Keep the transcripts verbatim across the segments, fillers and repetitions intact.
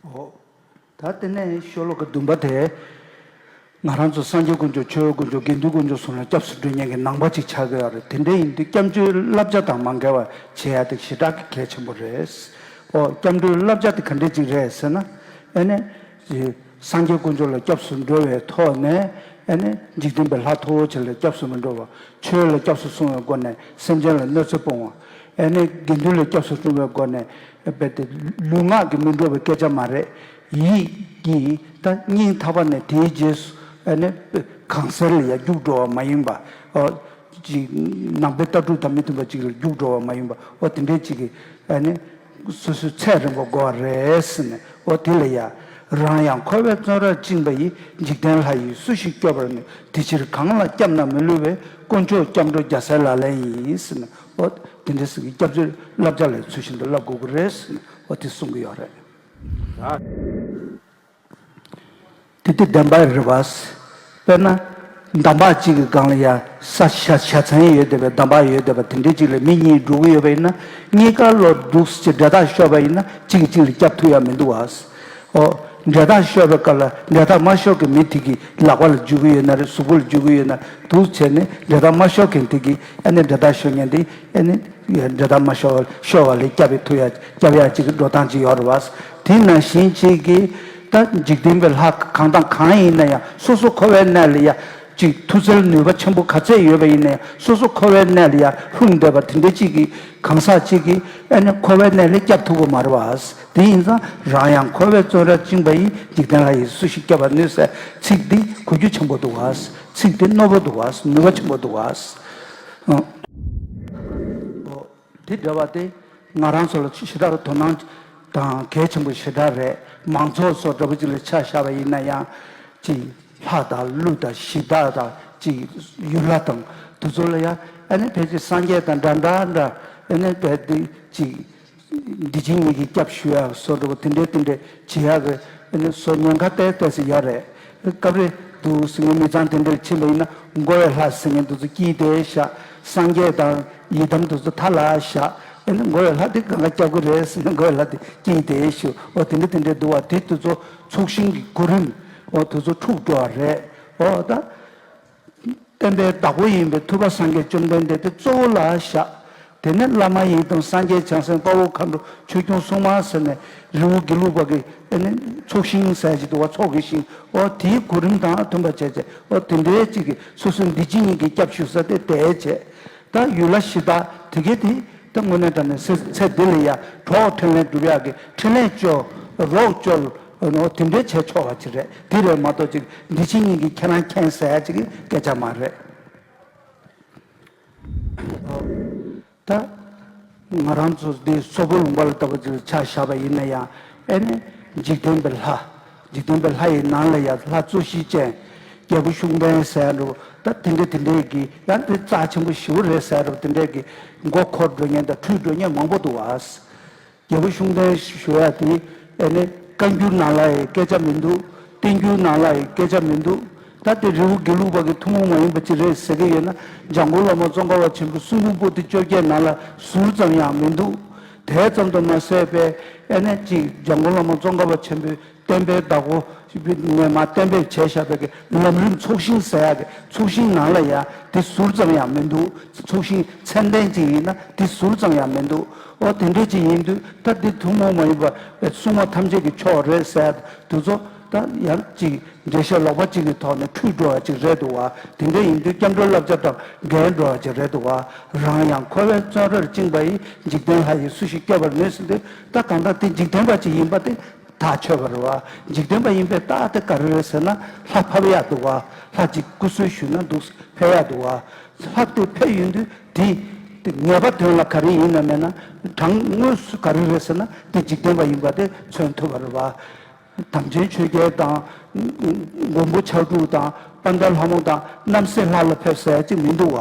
ཨོ། ད་དེ་ནས་ཤོ་ལོ་ཀ་བདུན་པ་དེ། ང་རང་ཚོ་སངས་རྒྱས་དཀོན་མཆོག་ཆོས་དཀོན་མཆོག་དགེ་འདུན་དཀོན་མཆོག་གསུམ་ལ་སྐྱབས་སུ་འགྲོ་མཁན་གྱི་ནང་པ་ཅིག་ཆགས་ཀྱི་ཡོད་རེད། དེ་འདྲ་ཡིན་དུས་སྐྱབས་འཇུག་བསླབ་བྱ་དང་མ་འགལ་བ་བྱེད་ཡ་དེ་ཞེ་དྲག་གི་གལ་ཆེན་པོ་རེད། ཨོ། སྐྱབས་འགྲོའི་བསླབ་བྱ་དེ་ག་འདྲ་ཅིག་རེད་ཟེར་ན། ཨ་ནི། སངས་རྒྱས་དཀོན་མཆོག་ལ་སྐྱབས་སུ་འགྲོ་བའི་ཐོག་ནས། ཨ་ནི་འཇིག་རྟེན་པའི་ལྷ་མཐོ་བོ་ཆེ་ལ་སྐྱབས་སུ་མི་འགྲོ་བ། ཆོས་ལ་སྐྱབས་སུ་སོང་བའི་སྒོ་ནས་སེམས་ཅན་ལ་གནོད་འཚེ་སྤོང་བ། ཨ་ནི་དགེ་འདུན་ལ་སྐྱབས་སུ་སོང་བའི་སྒོ་ནས། རྦད་དེ་ལུས་ངག་གི་མི་འགྲོ་བའི་སྐད་ཆ་མ་རེད། ཡིད་ཀྱིས་ད་སྙིང་ཐག་པ་ནས་དེའི་རྗེས་སུ། ཨ་ནི་གང་ཟེར་ལ་ཡང་རྒྱུགས་འགྲོ་བ་མ་ཡིན་པ། ཨ། ཅིག་ནང་པའི་ལྟ་གྲུབ་དང་མི་མཐུན་པ་ཅིག་ལ་རྒྱུགས་འགྲོ་བ་མ་ཡིན་པ། ཨོ། དེ་འདྲའི་ཅིག་གི། ཨ་ནི། སོ་སོའི་ཚད་རན་པོ་དགོས་པ་རེད་ཟེར་ནས། ཨོ། དེ་ལ་ཡ། རང་ཡང་འཁོར་བའི་བཙོན་རར་བཅིངས་པ་ཡི། འཇིག་རྟེན་ལྷ་ཡིས་སུ་ཞིག་སྐྱོབ་པར་ནུས། དེ་ཕྱིར་གང་ལ་སྐྱབས་ན་མི་བསླུ་བའི། དཀོན་མཆོག་སྐྱབས་འགྲོ་རྒྱལ་སྲས་ལག་ལེན་ཡིན་ཟེར་ནས། ཨོ། དེ་འདྲའི་ཟེར་གྱི་སྐྱབས་འཇུག་བསླབ་བྱ་ལ་ཚུལ་བཞིན་དུ་བསླབ་དགོས་ཀྱི་རེད་ཟེར་ནས། ཨོ། དེ་གསུང་གི་ཡོད་རེད། དེ་དེ་བདེན་པ་རེད་བ། དཔེར་ན། འདམ་བག་གཅིག་གི་སྒང་ལ་ཡ་ས་བྱ་བྱ་ཚན་ཡོད་བསྡད་པའི་འདམ་བག་ཡོད་བསྡད་པ་དེ་འདྲའི་གཅིག་ལ་མི་གཉིས་འགྲོ་གི་ཡོད་པ་ཡིན་ན། གཉིས་ཀ་ལོ་འདུག་སེ་འབྲེལ་ཐག་ཤོར་བ་ཡིན་ན་གཅིག་གིས་གཅིག་ལ་སྐྱབས་ཐུབ་ཡ་མི་འདུག་བ། ཨོ། འབྲེལ་ཐག་ཤོར་བའི་སྐབས་ལ་འབྲེལ་ཐག་མ་ཤོར་མཁན་མི་དེ་གི་ལག་པ་ལ་འཇུ་གི་ཡོད་ན་རེད། གཟུགས་པོ་ལ་འཇུ་གི་ཡོད་ན་འདུག་བྱས་ནས་འབྲེལ་ཐག་མ་ཤོར་མཁན་དེ་གི། ཨ་ནི་འབྲེལ་ཐག་ཤོར་མཁན་དེ། ཨ་ནི། འབྲེལ་ཐག་མ་ཤོར་བ་ཤོར་བ་ལས་སྐྱབས་པའི་ཐུབ་ཡ། སྐྱབས་ཡ་གཅིག་གི་འགྲོ་སྟངས་གཅིག་ཡོད་རེད་བ། དེ་ནང་བཞིན་གཅིག་གིས་ད་འཇིག་རྟེན་པའི་ལྷ་གང་དང་གང་ཡིན་ན་ཡང་། སོ་སོ་འཁོར་བའི་གནས་ལ་ཡ་གཅིག་མཐུ་རྩལ་ནུས་པ་ཆེན་པོ་ག་ཚད་ཡོད་པ་ཡིན་ན་ཡང་། སོ་སོ་འཁོར་བའི་གནས་ལ་ཡ་ལྷུང་བསྡད་པ་དེ་འདྲ་གཅིག་གིས། གང་ཟག་གཅིག་གིས། ཨ་ནི་འཁོར་བའི་གནས་ལས་སྐྱབས་ཐུབ་ཀྱི་མ་རེད་བ། དེ་ཡིན་ཙང་། རང་ཡང་འཁོར་བའི་བཙོན་རར་བཅིངས་པ་ཡི། འཇིག་རྟེན་ལྷ་ཡིས་སུ་ཞིག་སྐྱོབ་པར་ནུས་ཟེར་ཚིག་འདི་གོ་རྒྱུ་ཆེན་པོ་འདུག་བ། ཚིག་འདི་རྣོ་པོ་འདུག་བ། ནུས་པ་ཆེན་པོ་འདུག་བ། ཨོ། དེ་འདྲ་བ་དེ་ང་རང་ཚོ་ལ་ཞེ་དྲག་དོ་སྣང་དང་གལ་ཆེན་པོ་ཞེ་དྲག་རེད། མང་ཚོགས་ཚོ་འདྲ་པོ་ཅིག་ལ་ཆ་བཞག་པ་ཡིན་ན་ཡང་། ཅིག་ལྷ་དང་ཀླུ་དང་གཞི་བདག་དང་། ཅིག་ཡུལ་ལྷ་དང་དེ་ཚོ་ལ་ཡང་། ཨ་ནི་ཕལ་ཆེར་སངས་རྒྱས་དང་འདྲ་འདྲ་འདྲ། ཨ་ནི་བས་དེ་ཅིག་འདི་ཕྱི་གཉིས་ཀྱི་སྐྱབས་ཞུ་ཡག་བཟོ་འདྲ་པོ་དེ་འདྲའི་དེ་འདྲའི་བྱེད་ཡག་གི། ཨ་ནི་བཟོ་ཉེན་ཁ་ཏོག་ཙམ་ཡོད་རེད། སྐབས་རེ་འདུག་སེ་ངའི་མི་ཚང་དེ་འདྲར་ཕྱིན་པ་ཡིན་ན། འགོ་བའི་ལྷ་ཟེར་མཁན་དེ་ཚོ་དཀྱིལ་དེར་བཞག་སངས་རྒྱས་དང་ཡི་དམ་དེ་ཚོ་མཐའ་ལ་བཞག་ཨ་ནི་འགོ་བའི་ལྷ་དེ་གང་ག་སྐྱོབ་ཀྱི་རེད་ཟེར་ནས། འགོ་བའི་ལྷ་དེ་དཀྱིལ་དེར་བཞུགས། ཨོ། དེ་འདྲ་དེ་འདྲ་འདུག་བ། དེ་དེ་ཚོ་ཚོགས་ཞིང་གི་གོ་རིམ། ཨོ། དེ་ཚོ་འཁྲུག་འགྲོ་བ་རེད། ཨོ། ད། བསྟན་པའི་བདག་པོ་ཡིན་པའི་ཐུབ་པ་སངས་རྒྱས་བཅོམ་ལྡན་འདས་དེ་གཙོ་བོ་ལ་བཞག་དེ་ནས་བླ་མ་ཡི་དམ་སངས་རྒྱས་བྱང་སེམས་དཔའ་བོ་མཁའ་འགྲོ་ཆོས་སྐྱོང་སྲུང་མ་ཟེར་ནས། རི་བོ་དགེ་ལུགས་པ་གི། ཨ་ནི་ཚོགས་ཞིང་ཟེར་ཅིག་འདུག་བ། ཚོགས་ཀྱི་ཞིང་། ཨོ། དེའི་གོ་རིམ་དང་མཐུན་པ་བྱས་བྱས། ཨོ། དེ་འདྲའི་ཅིག་གི་སོ་སོའི་འདི་ཕྱི་གཉིས་ཀྱི་སྐྱབས་ཞུ་ས་དེ་དེ་བྱས། ད་ཡུལ་ལྷ་གཞི་བདག་དེ་གའི་དེ། ད་དངོས་གནས་དྲང་གནས་ཚེ་ཚེ་འདི་ལ་ཡ་གྲོགས་འཕྲིན་ལས་སྒྲུབ་ཡག་གི་འཕྲིན་ལས་བཅོལ། རོགས་བཅོལ། ཨ་ནི་དེ་འདྲའི་བྱས་ཆོག་པ་ཅིག་རེད། དེ་རེད་མ་གཏོགས་ཅིག་འདི་ཕྱི་གཉིས་ཀྱིས་ཁྱེད་རང་མཁྱེན་ཟེར་ཡ་ཅིག་གི་སྐད་ཆ་མ་རེད། ད་ང་རང་ཚོ་འདི་སོག་པོ་ལུང་པ་ལ་ལྟ་བུ་ཅིག་ཆ་བཞག་པ་ཡིན་ན་ཡང་། ཨ་ནི་འཇིག་རྟེན་པའི་ལྷ། འཇིག་རྟེན་པའི་ལྷ་ཡི་ནང་ལ་ཡང་ལྷ་གཙོ་གཞི་ཅན། རྒྱལ་པོ་ཤུགས་ལྡན་ཟེར་འགྲོ། ད་དེ་འདྲ་དེ་འདྲས་ཀྱི་ཡང་དེ་རྩ་ཆེན་པོ་ཞེ་པོ་རེད་ཟེར་འགྲོ། དེ་འདྲས་ཀྱི་མགོ་འཁོར་འགྲོ་མཁན་དང་འཁྲུལ་འགྲོ་མཁན་མང་པོ་འདུག་བ། རྒྱལ་པོ་ཤུགས་ལྡན་ཞུ་ཡ་དེ། ཨ་ནི་བཀའ་འགྱུར་ནང་ལ་ཡི་སྐད་ཆ་མི་འདུག་བསྟན་འགྱུར་ནང་ལ་ཡི་སྐད་ཆ་མི་འདུག་ད་དེ་རི་བོ་དགེ་ལུགས་པ་གི་ཐུན་མོང་མ་ཡིན་པ་ཅིག་རེད་ཟེར་གི་ཡོད་ན། འཇམ་མགོན་བླ་མ་ཙོང་ཁ་པ་ཆེན་པོའི་གསུང་འབུམ་པོ་ཏི་བཅོ་བརྒྱད་ནང་ལ་ཟུར་ཙམ་ཡང་མི་འདུག་དེ་ཙམ་དུ་མ་ཟད་པའི། ཨ་ནི་ཅིག་འཇམ་མགོན་བླ་མ་ཙོང་ཁ་པ་ཆེན་པོའི་བསྟན་པའི་བདག་པོ་ནས་མར་གཏན་འབེབས་བྱས་བཞག་པའི་གི་ལམ་རིམ་ཚོགས་ཞིང་ཟེར་ཡག་གི་ཚོགས་ཞིང་ནང་ལ་ཡང་དེ་ཟུར་ཙམ་ཡང་མི་འདུག་ཚོགས་ཞིང་ཚད་ལྡན་ཅིག་ཡིན་ན་དེ་ཟུར་ཙམ་ཡང་མི་འདུག་ཨོ། དེ་འདྲས་ཅིག་ཡིན་དུས་ད་འདི་ཐུན་མོང་མ་ཡིན་པ་སྲུང་མ་ཐམས་ཅད་ཀྱི་མཆོག་རེད་ཟེར་དུས་ཚོ། ད་ཡང་ཅིག་འགྲེལ་བཤད་ལོག་པ་ཅིག་གི་ཐོག་ནས་འཁྲུལ་འགྲོ་བ་ཅིག་རེད་འདུག་བ། དེ་འདྲ་ཡིན་དུས་སྐྱབས་འགྲོའི་བསླབ་བྱ་དང་འགལ་འགྲོ་བ་ཅིག་རེད་འདུག་བ། རང་ཡང་འཁོར་བའི་བཙོན་རར་བཅིངས་པ་ཡི། འཇིག་རྟེན་ལྷ་ཡིས་སུ་ཞིག་སྐྱོབ་པར་ནུས་ཟེར་དུས། ད་གང་ལྟར་དེ་འཇིག་རྟེན་པ་ཅིག་ཡིན་པ་དེ་ཐག་ཆོད་པ་རེད་བ། འཇིག་རྟེན་པ་ཡིན་པའི་རྟགས་དེ་ག་རེ་རེད་ཟེར་ན། ལྷ་ཕབ་ཡག་འདུག་བ། ལྷ་ཅིག་སྐུ་གསོལ་ཞུས་ན་འདུག་ཕེབས་ཡག་འདུག་བ། ལྷ་དེ་ཕེབས་ཡོང་དུས་དེ། དེ་ངེས་པ་དོན་ལ་ག་རེ་ཡིན་ན་མེད་ན། དྲང་དངོས་སུ་ག་རེ་རེད་ཟེར་ན་དེ་འཇིག་རྟེན་པ་ཡིན་པ་དེ་མཚོན་ཐུབ་པ་རེད་བ། དམ་ཅན་ཆོས་རྒྱལ་དང་། མགོན་པོ་ཕྱག་དྲུག་དང་། དཔལ་ལྡན་ལྷ་མོ་དང་། རྣམ་སྲས་ལྷ་ལ་ཕེབས་ཟེར་ཅིག་མི་འདུག་བ།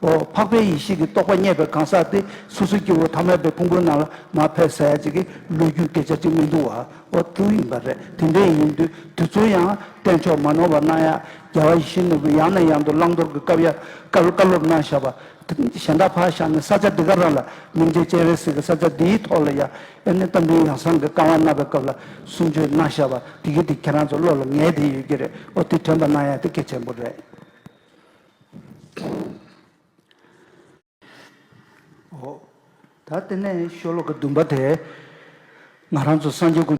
ཨོ། འཕགས་པའི་ཡེ་ཤེས་ཀྱི་རྟོགས་པ་རྙེད་པའི་གང་ཟག་དེ་སོ་སོའི་སྐྱེ་བོ་ཐ་མལ་པའི་ཕུང་པོའི་ནང་ལ་མར་ཕེབས་ཟེར་ཅིག་གི་ལོ་རྒྱུས་སྐད་ཆ་ཅིག་མི་འདུག་བ། ཨོ། དེ་ཡིན་པ་རེད། དེ་འདྲ་ཡིན་དུས་དེ་ཚོ་ཡང་བསྟན་མཆོག་མ་ནོར་བ་གནང་ཡག་རྒྱལ་བ་ཡིད་བཞིན་ནོར་བུས་ཡང་ནས་ཡང་དུ་བླང་དོར་གྱི་བཀའ་ཡ་བཀའ་བཀའ་སློབ་གནང་བཞག་པ། གཞན་དག་ཕར་བཞག་ནས་ས་ཆ་འདི་ག་རང་ལ་སྙིང་རྗེ་སྤྱན་རས་གཟིགས་ཀྱི་ས་ཆ་འདིའི་ཐོག་ལ་ཡ་ཨེ་ནི་རྟ་མགྲིན་ཡང་གསང་གི་བཀའ་དབང་གནང་བའི་སྐབས་ལ་གསུང་ཆོས་གནང་བཞག་པ་དེ་གི་དེ་ཁྱེད་རང་ཚོ་བློ་ལ་ངེས་བསྡད་ཡོད་ཀྱི་རེད། ཨོ་དེ་དྲན་པ་གནང་ཡ་དེ་གལ་ཆེན་པོ་རེད། ཨོ། ད་དེ་ནས་ཤོ་ལོ་ཀ་བདུན་པ་དེ། ང་རང་ཚོ་སངས་རྒྱས་ཀུན་